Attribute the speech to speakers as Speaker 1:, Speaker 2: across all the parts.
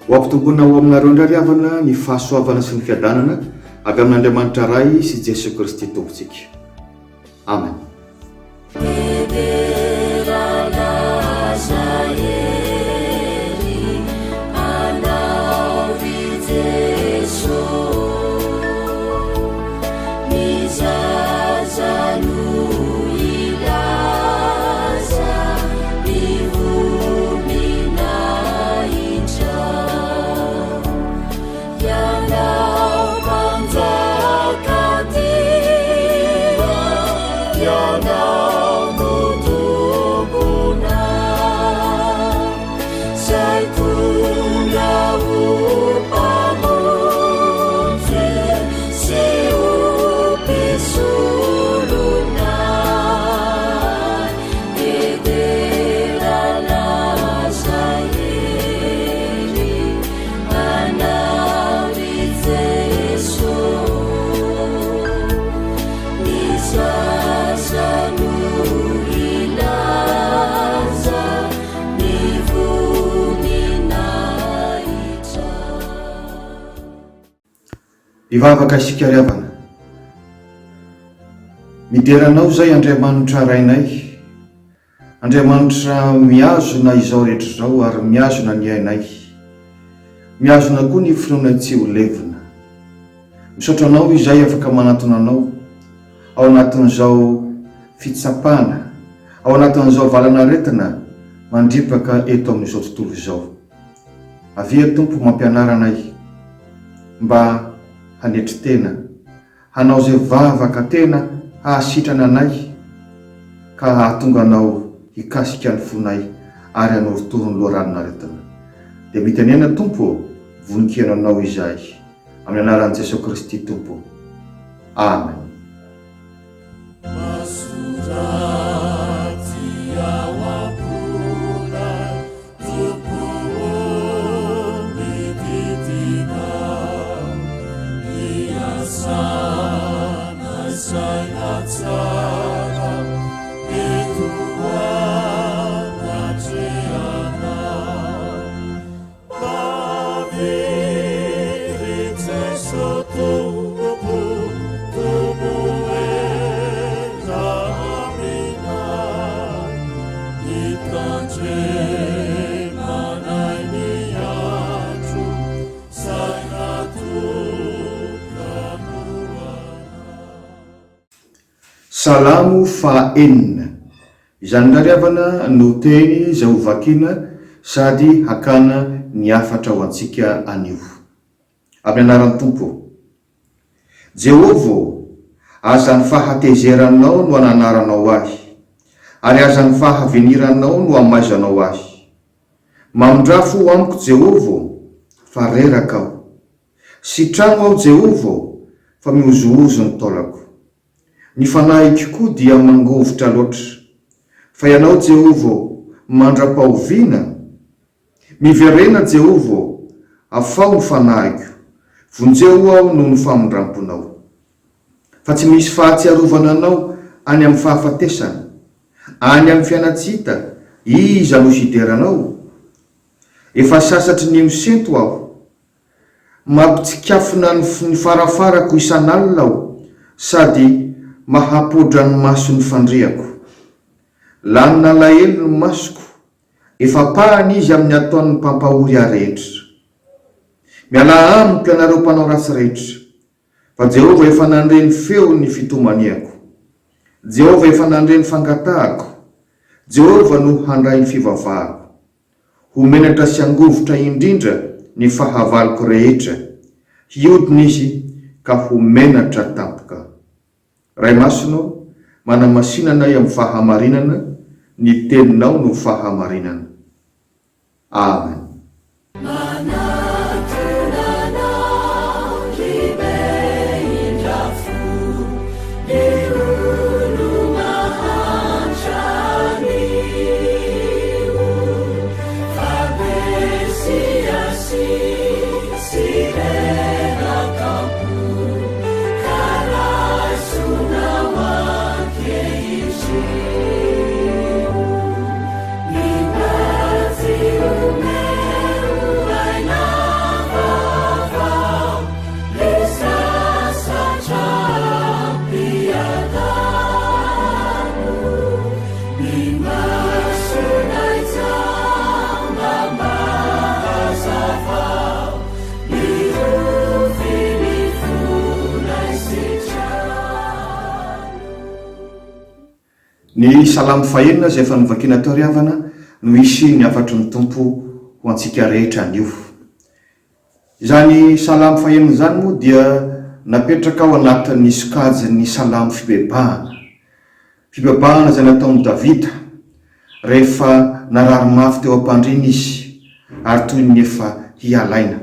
Speaker 1: Ho ampitomboina ho aminareo indray ry havana ny fahasoavana sy ny fiadanana avy amin'Andriamanitra Ray sy Jesoa Kristy Tompontsika. Amen. Hivavaka isika ry havana. Midera Anao izay Andriamanitra Rainay, Andriamanitra mihazona izao rehetra izao ary mihazona ny ainay. Mihazona koa ny finoanay tsy ho levona. Misaotra Anao izay afaka manatona Anao ao anatin'izao fitsapana, ao anatin'izao valan'aretina mandripaka eto amin'izao tontolo izao. Avia Tompo mampianara anay mba hanetry tena, hanao izay vavaka tena hahasitrana anay ka hahatonga Anao hikasika ny fonay ary hanorotoro ny loharanon'aretina. Dia mitenena Tompo ô, vonon-keno Anao izahay. Amin'ny anaran'i Jesoa Kristy Tompo. Amen. Salamo faha enina. Izany indray ry havana no teny izay ho vakiana sady hakana ny hafatra ho antsika anio. Amin'ny anaran'ny Tompo. Jehovah ô, aza ny fahatezeranao no ananaranao ahy, ary aza ny fahaviniranao no amaizanao ahy. Mamindrà fo amiko Jehovah ô, fa reraka aho. Sitrano aho Jehovah ô, fa mihozohozo ny taolako. Ny fanahiko koa dia mangovitra loatra. Fa Ianao, Jehovah ô, mandra-pahoviana? Miverena, Jehovah ô, afaho ny fanahiko, vonjeo aho noho ny famindram-ponao. Fa tsy misy fahatsiarovana Anao any amin'ny fahafatesana. Any amin'ny fiainan-tsy hita, iza no hidera Anao? Efa sasatry ny misento aho. Mampitsikafona ny farafarako isan'alina aho sady mahapo-dranomaso ny fandriako. Lanin'alahelo ny masoko, efa ampahany izy amin'ny ataon'ny mpampahory ahy rehetra. Mialà amiko ianareo mpanao ratsy rehetra, fa Jehovah efa nandre ny feon'ny fitomaniako. Jehovah efa nandre ny fangatahako, Jehovah no handray ny fivavahako. Ho menatra sy hangovitra indrindra ny fahavaloko rehetra, hiodina izy ka ho menatra tampoka. Ray Masina ô, manamasina anay amin'ny fahamarinana, ny Teninao no fahamarinana. Amen. Ny Salamo fahenina izay efa novakiana teo ry havana no hisy ny hafatry ny Tompo ho antsika rehetra anio. Izany Salamo fahenina izany moa dia napetraka ao anatin'ny sokajin'ny Salamo fibebahana. Fibebahana izay nataon'i Davida rehefa narary mafy teo am-pandriana izy ary toy ny efa hialaina.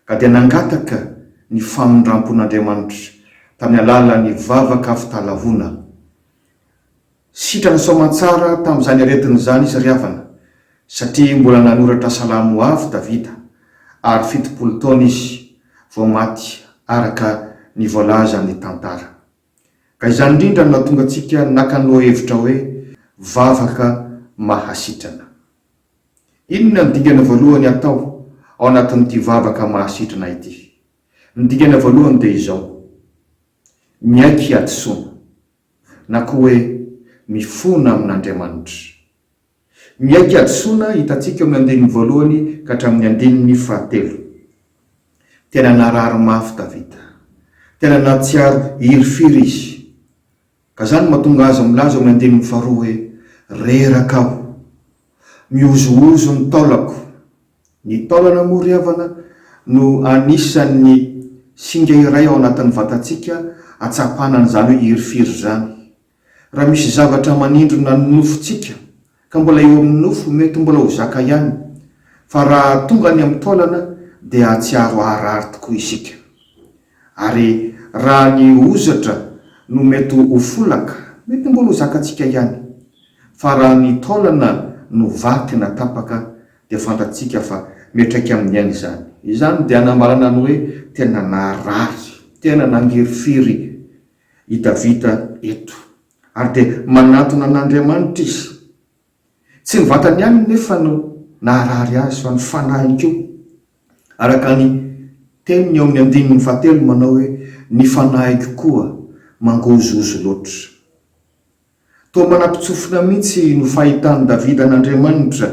Speaker 1: Ka dia nangataka ny famindrampon'Andriamanitra tamin'ny alalan'ny vavaka fitalahoana. Sitrana soamantsara tamin'izany aretina izany izy ry havana, satria mbola nanoratra salamo avo Davida, ary 70 taona izy vao maty araka ny voalazan'ny tantara. Ka izany indrindra no nahatonga antsika naka ny lohahevitra hoe vavaka mahasitrana. Inona ny dingana voalohany atao ao anatin'ity vavaka mahasitrana ity? Ny dingana voalohany dia izao, miaiky hadisoana, na koa hoe mifona amin'Andriamanitra. Miaiky hadisoana hitantsika eo amin'ny andininy voalohany ka hatramin'ny andininy fahatelo. Tena narary mafy Davida. Tena nahatsiaro hirifiry izy. Ka izany no mahatonga azy milaza eo amin'ny andininy faharoa hoe, Reraka aho. Mihozohozo ny taolako. Ny taolana moa ry havana no anisan'ny singa iray ao anatin'ny vatantsika ahatsapana an'izany hoe hirifiry izany. Raha misy zavatra manindrona ny nofontsika ka mbola eo amin'ny nofo mety mbola ho zaka ihany fa raha tonga any amin'ny taolana dia hahatsiaro harary tokoa isika. Ary raha ny hozatra no mety ho folaka mety mbola ho zakantsika ihany fa raha ny taolana no vaky na tapaka dia fantatsika fa miantraika amin'ny aina izany. Izany dia hanambarana ny hoe tena narary, tena nangirifiry i Davida eto, ary dia manatona an'Andriamanitra izy. Tsy ny vatany ihany nefa no naharary azy fa ny fanahiny koa. Araka ny teniny eo amin'ny andininy fahatelo manao hoe, Ny fanahiko koa mangozohozo loatra. Toa manapitsofina mihitsy no fahitan'i Davida an'Andriamanitra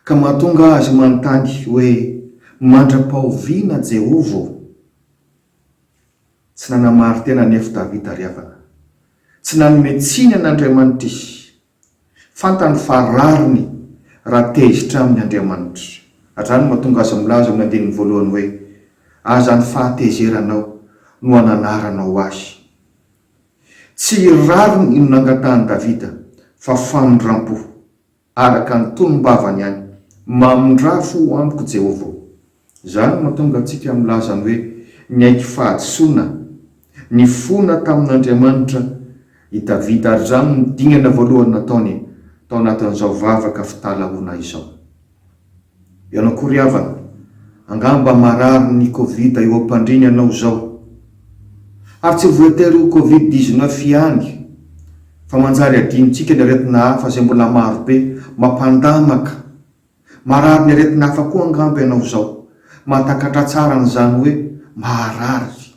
Speaker 1: ka mahatonga azy manontany hoe, Mandra-pahoviana Jehovah ô? Tsy nanamari-tena anefa Davida ry havana. Tsy nanome tsiny an'Andriamanitra izy. Fantany fa rariny raha tezitra aminy Andriamanitra. Hatrany no mahatonga azy milaza eo amin'ny andininy voalohany hoe, Aza ny fahatezeranao no ananaranao ahy. Tsy rariny no nangatahan'i Davida fa famindram-po. Araka ny tonom-bavany ihany, Mamindrà fo amiko Jehovah ô. Izany no mahatonga antsika milaza ny hoe niaiky fahadisoana, nifona tamin'Andriamanitra i Davida ary izany no dingana voalohany nataony tao anatin'izao vavaka fitalahoana izao. Ianao koa ry havana, angamba marary ny covid eo am-pandriana ianao izao. Ary tsy voatery ho covid 19 ihany, fa manjary adinontsika ny aretina hafa izay mbola maro be, mampandamaka. Marary ny aretina hafa koa angamba ianao izao. Mahatakatra tsara an'izany hoe maharary,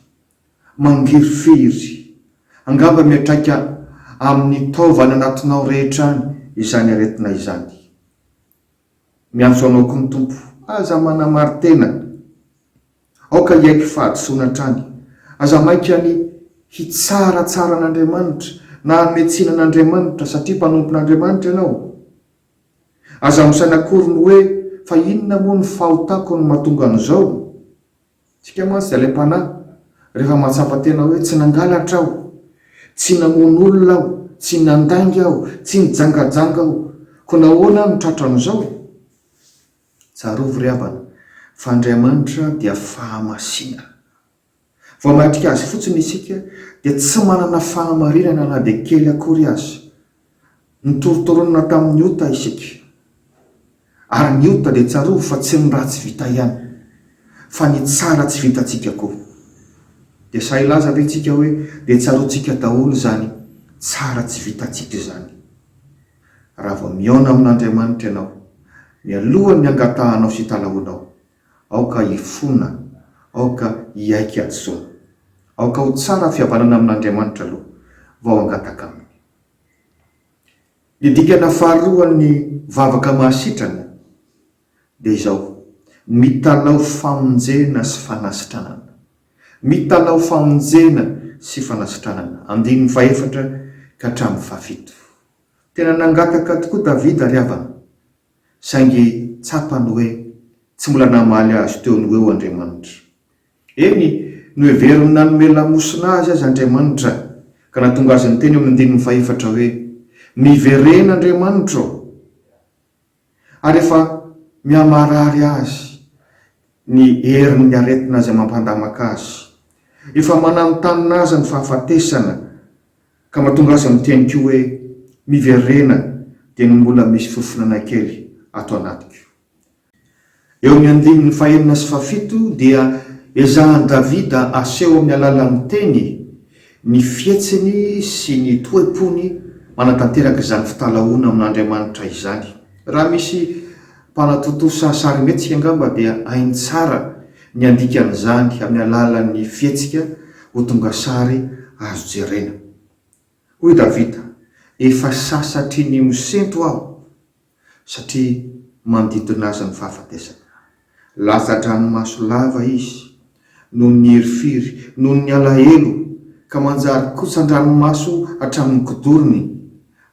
Speaker 1: mangirifiry, angamba miantraika amin'ny taova any anatinao rehetra any izany aretina izany. Miantso anao koa ny Tompo. Aza manamari-tena. Aoka hiaiky fahadisoana hatrany. Aza maika ny hitsaratsara an'Andriamanitra na hanome tsiny an'Andriamanitra satria mpanompon'Andriamanitra ianao. Aza misaina akory ny hoe fa inona moa ny fahotako no mahatonga an'izao? Tsika mantsy dia alaim-panahy rehefa mahatsapa tena hoe tsy nangalatra aho, tsy namono olona aho, tsy nandainga aho, tsy nijangajanga aho, koa nahoana aho no tratran'izao? Tsarovy ry havana fa Andriamanitra dia fahamasinana. Vao matrika Azy fotsiny isika dia tsy manana fahamarinana na dia kely akory aza. Notorontoronina tamin'ny ota isika. Ary ny ota dia tsarovy fa tsy ny ratsy vita ihany, fa ny tsara tsy vitantsika koa. Dia sahy hilaza ve tsika hoe dia tsaroantsika daholo izany tsara tsy vitantsika izany? Raha vao mihaona amin'Andriamanitra ianao, mialohan'ny hangatahanao sy hitalahoanao, aoka hifona, aoka hiaiky hadisoana. Aoka ho tsara fihavanana amin'Andriamanitra aloha vao hangataka Aminy. Ny dingana faharoan'ny vavaka mahasitrana dia izao, mitalaho famonjena sy fanasitranana. Mitalaho famonjena sy fanasitranana, andininy fahefatra ka hatramin'ny fahafito. Tena nangataka tokoa Davida ry havana, saingy tsapany hoe tsy mbola namaly azy teo no ho eo Andriamanitra. Eny, noheveriny nanome lamosina azy aza Andriamanitra, ka nahatonga azy niteny eo amin'ny andininy fahefatra hoe, Miverena Andriamanitra ô! Ary efa mihamarary azy ny herin'ny aretina izay mampandamaka azy. Efa mananontanona azy ny fahafatesana, ka mahatonga azy miteny koa hoe, Miverena dia ny mbola misy fofonana kely ato anatiko. Eo amin'ny andininy fahenina sy fahafito dia ezahan'i Davida aseho amin'ny alalan'ny teny ny fihetsiny sy ny toe-pony manatanteraka izany fitalahoana amin'Andriamanitra izany. Raha misy mpanatontosa sarimihetsika angamba dia hainy tsara ny handika an'izany amin'ny alalan'ny fihetsika ho tonga sary azo jerena. Hoy Davida, Efa sasatry ny misento aho, satria manodidina azy ny fahafatesana. Latsa-dranomaso lava izy, noho ny hirifiry, noho ny alahelo, ka manjary kotsan-dranomaso hatramin'ny kidorony,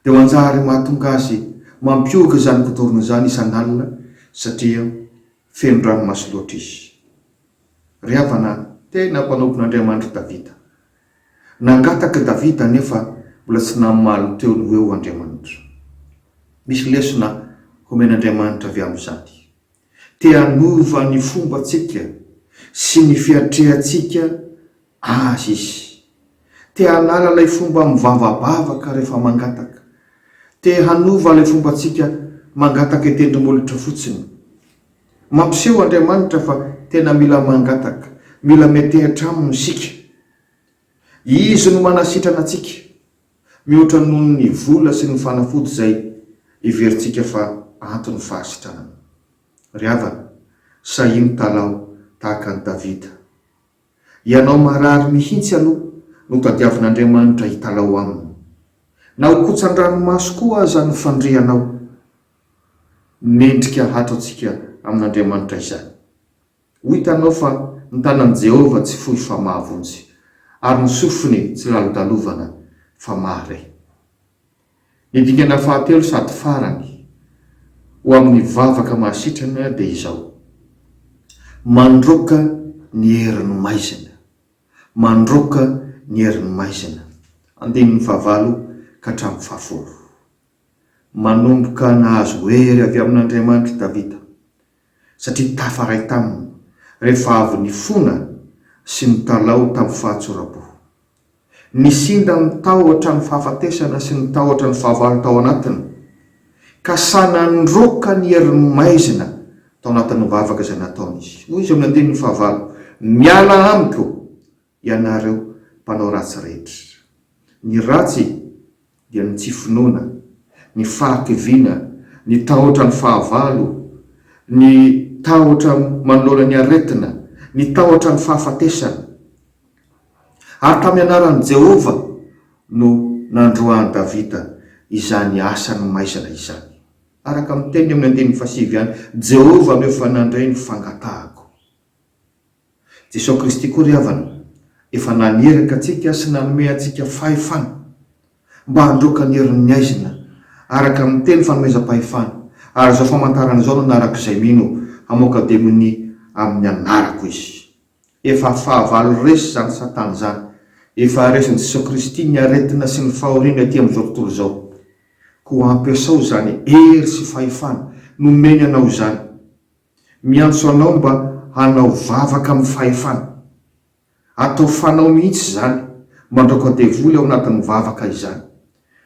Speaker 1: dia manjary mahatonga azy mampioga izany kidorony izany isan'alina, satria feno ranomaso loatra izy. Ry havana, tena mpanompon'Andriamanitra Davida. Nangataka Davida anefa mbola tsy namaly teo no ho eo Andriamanitra. Misy lesona homen'Andriamanitra avy amin'izany. Te hanova ny fombantsika sy ny fiatrehantsika Azy Izy. Te hanala ilay fomba mivavabavaka rehefa mangataka. Te hanova ilay fombantsika mangataka etendrimolotra fotsiny. Mampiseho Andriamanitra fa tena mila mangataka, mila metehatra Aminy isika. Izy no manasitrana antsika, mihoatra noho ny vola sy ny fanafody izay heverintsika fa anton'ny fahasitranana. Ry havana, sahia mitalaho tahaka an'i Davida. Ianao marary mihitsy aloha no tadiavin'Andriamanitra hitalaho Aminy. Na ho kotsan-dranomaso koa aza ny fandrianao. Mendrika hataontsika amin'Andriamanitra izany. Ho hitanao fa ny tanan'i Jehovah tsy fohy fa mahavonjy, ary ny sofiny tsy lalodalovana fa mahare. Ny dingana fahatelo sady farany ho amin'ny vavaka mahasitrana dia izao, Mandroaka ny herin'ny maizina. Mandroaka ny herin'ny maizina. Andininy fahavalo ka hatramin'ny fahafolo. Manomboka nahazo hery avy amin'Andriamanitra i Davida, satria tafaray taminy rehefa avy nifona sy nitalaho tamin'ny fahatsoram-po. Nisinda ny tahotra ny fahafatesana sy ny tahotra ny fahavalo tao anatiny, ka sahy nandroaka ny herin'ny maizina tao anatin'ny vavaka izay nataony izy. Hoy izy amin'ny andininy fahavalo, Miala amiko ianareo mpanao ratsy rehetra. Ny ratsy dia ny tsy finoana, ny fahakiviana, ny tahotra ny fahavalo, ny tahotra manoloana ny aretina, ny tahotra ny fahafatesana. Ary tamin'ny anaran'i Jehovah no nandroahan'i Davida izany asan'ny maizina izany. Araka ny teniny amin'ny andininy fahasivy ihany, Jehovah no efa nandre ny fangatahako. Jesoa Kristy koa ry havana efa naniraka antsika sy nanome antsika fahefana mba handroaka ny herin'ny haizina araka ny teny fanomezam-pahefana, ary izao famantarana izao no anarako izay mino hamoaka demonia amin'ny anarako izy. Efa fahavalo resy izany satana izany, efa resin'i Jesoa Kristy ny aretina sy ny fahoriana ety amin'izao tontolo izao. Koa ampiasao izany hery sy fahefana nomeny anao izany. Miantso anao mba hanao vavaka amin'ny fahefana. Atao fanao mihitsy izany, mandraoka devoly ao anatin'ny vavaka izany.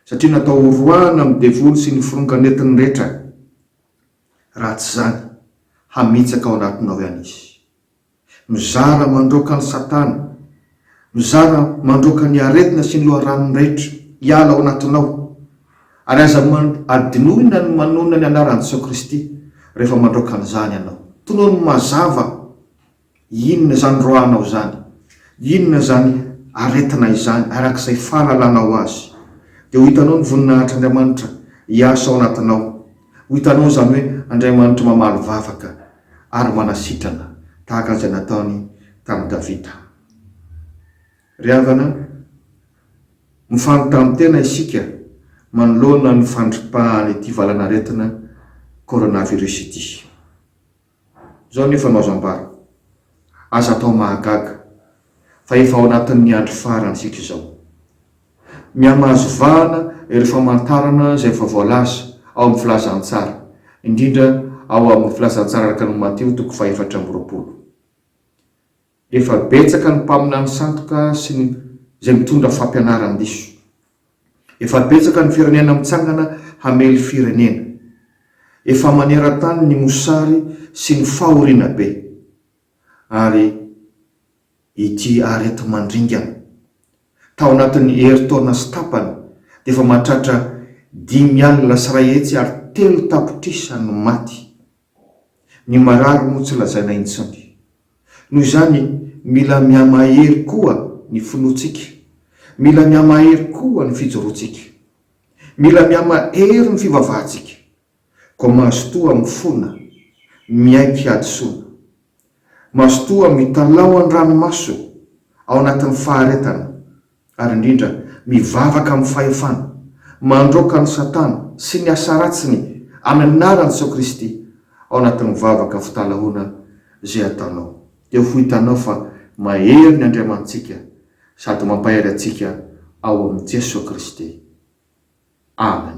Speaker 1: Satria natao horoahana amin'ny devoly sy ny firongany entiny rehetra. Raha tsy izany, hamitsaka ao anatinao ihany izy. Mizara mandroaka an'i Satana, mizara mandroaka ny aretina sy ny loharanony rehetra hiala ao anatinao. Ary aza adinoina ny manonona ny anaran'i Jesoa Kristy rehefa mandroaka an'izany ianao. Tonony mazava inona izany roahanao izany, inona izany aretina izany araka izay fahalalanao azy. Dia ho hitanao ny voninahitr'Andriamanitra hiasa ao anatinao. Ho hitanao izany hoe Andriamanitra mamaly vavaka ary manasitrana tahaka an'izay nataony tamin'i Davida. Ry havana, mifanontany tena isika. manoloana ny fandripahan'ity valanaretina coronavirus ity. Izao anefa no azo ambara, aza atao mahagaga fa efa ao anatin'ny andro farany isika izao. Mihamahazo vahana ireo famantarana izay efa voalaza ao amin'ny Filazantsara, indrindra ao amin'ny Filazantsara araka an'i Matio toko fahefatra amby 20. Efa betsaka ny mpaminany sandoka sy ny izay mitondra fampianaran-diso. Efa betsaka ny firenena mitsangana hamely firenena. Efa maneran-tany ny mosary sy ny fahoriana be. Ary ity areti-mandringana. Tao anatin'ny herintaona sy tapany dia efa mahatratra 350 tapitrisa no maty. Ny marary moa tsy lazaina intsony. Noho izany, mila mihamahery koa ny finoantsika. Mila mihamahery koa ny fijoroantsika. Mila mihamahery ny fivavahantsika. Koa mazotoa mifona, miaiky hadisoana. Mazotoa mitalaho an-dranomaso ao anatin'ny faharetana. Ary indrindra, mivavaka amin'ny fahefana, mandroaka an'i Satana sy ny asa ratsiny amin'ny anaran'i Jesoa Kristy ao anatin'ny vavaka fitalahoana izay ataonao. Dia ho hitanao fa mahery ny Andriamanitsika sady mampahery antsika ao amin'i Jesoa Kristy. Amen.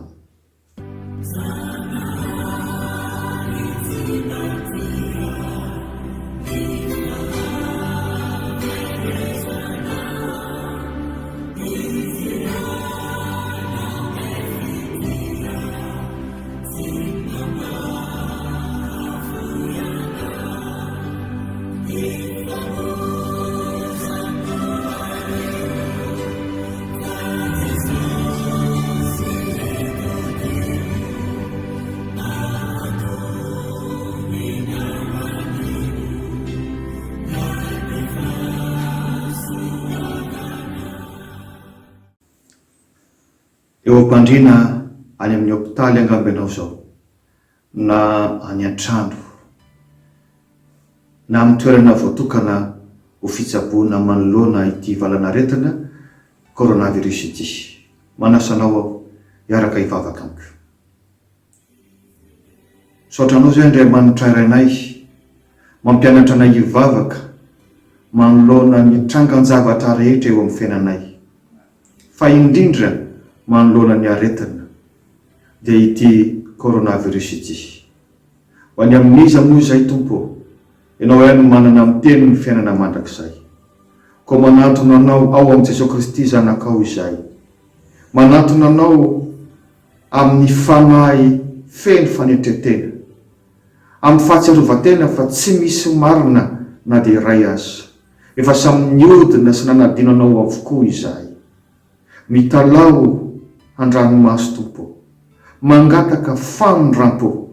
Speaker 1: Eo am-pandriana any amin'ny hopitaly angamba ianao izao, na any an-trano, na amin'ny toerana voatokana ho fitsaboana manoloana ity valanaretina coronavirus ity. Manasa anao aho hiaraka hivavaka amiko. Misaotra anao izay Andriamanitra Rainay mampianatra anay hivavaka manoloana ny trangan-javatra rehetra eo amin'ny fiainanay, fa indrindra manoloana ny aretina dia ity coronavirus ity. Ho any amin'iza moa izay Tompo ô? Ianao ihany no manana miteny ny fiainana mandrakizay. Koa manantona Anao ao amin'i Jesoa Kristy Zanakao izahay. Manantona Anao amin'ny fanahy feno fanetren-tena, amin'ny fahatsiarovan-tena fa tsy misy marina na dia iray aza. Efa samy niodina sy nanadino Anao avokoa izahay. Mitalaho an-dranomaso Tompo ô. Mangataka famindrampo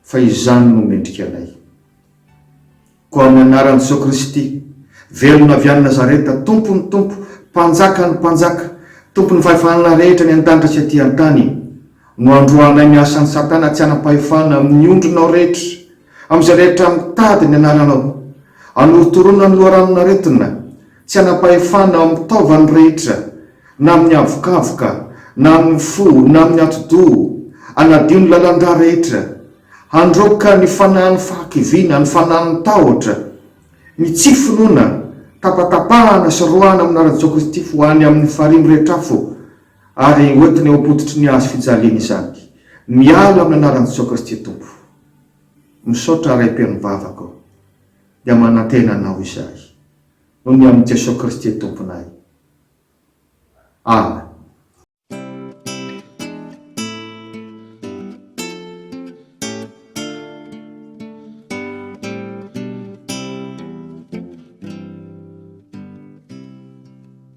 Speaker 1: fa izany no mendrika anay. Koa amin'ny anaran'i Jesoa Kristy, velona avy any Nazareta, Tompon'ny tompo, Mpanjakan'ny mpanjaka, Tompon'ny fahefana rehetra any an-danitra sy aty an-tany, no androahanay ny asan'i Satana tsy hanam-pahefana amin'ny ondrinao rehetra, amin'izay rehetra mitady ny anaranao. Anorotoroana ny loharanon'aretina, tsy hanam-pahefana amin'ny taovany rehetra, na amin'ny avokavoka, na amin'ny fo, na amin'ny atidoha, hanadio ny lalan-drà rehetra, handroaka ny fanahin'ny fahakiviana, ny fanahin'ny tahotra, ny tsy finoana, tapatapahana sy roahana amin'ny anaran'i Jesoa Kristy ho any amin'ny farihy mirehitra afo, ary hoentina eo am-pototry ny hazo fijaliana izany. Miala amin'ny anaran'i Jesoa Kristy Tompo. Misaotra Ray mpihaino vavaka ô. Dia manantena Anao izahay. Noho ny amin'i Jesoa Kristy Tomponay. Amen.